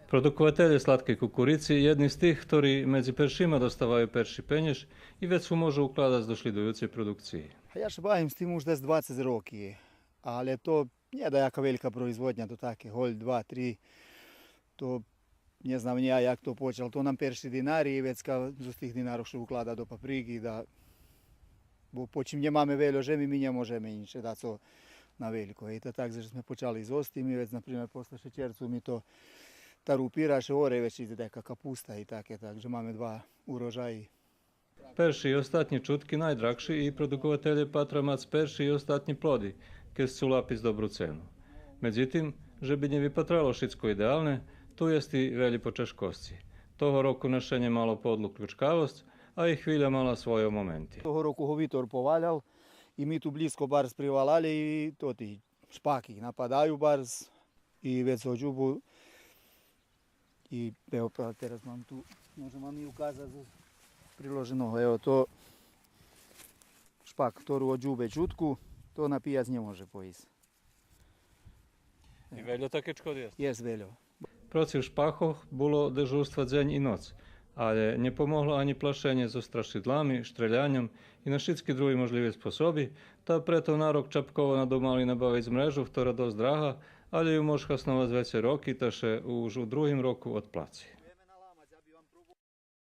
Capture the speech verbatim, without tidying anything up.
Продукователє сладкей кукурици єдни з тих хтори медзи першима доставаю перши пенєж и вец у можу укладац до шлїдуюцей продукциї. А я ше бавим з тим уж десь двацец роки, але то нє даяка велька производня, то таке голь два, три, то нє знам нї я як то почал, то нам перши динари и вецка з тих динарох ше уклада до паприґи, да, бо почим нємаме вельо жеми, ми нє можеме инше дацо на велько. И то так же зме почали з остим и вец, например, после шечерцу ми то та рупира ше оре, вец идзе даяка капуста и таке, так же маме два урожаї. Перши и остатнї чутки найдрагши и продукователє патра мац перши и остатнї плоди, кед сцу лапиц добру цену. Медзитим, же би нє випатрало шицко идеалне, ту єст и велї почежкосци. Того року нашенє мало подлу ключкавосц, а и хвиля мала свойо моменти. Того року го витор повалял и ми ту блїзко барз привалали и тоти шпаки нападаю барз и вец го дзубу и, ево, па тераз мам ту, можем вам и указац з приложеного. Ево то шпак, хтору го дзубе чутку, то на пияц нє може поїсц. И вельо таких чкод єст? Єст вельо. Процив шпахох було дежурства дзень и ноц, але нє помогло анї плашенє зоз страшидлами, штреляньом и на шицки други можлїви способи, та прето на рок Чапково надумали набавиц мрежу, хтора досц драга, але ю мож хасновац вецей роки, та ше уж у другим року одплаци.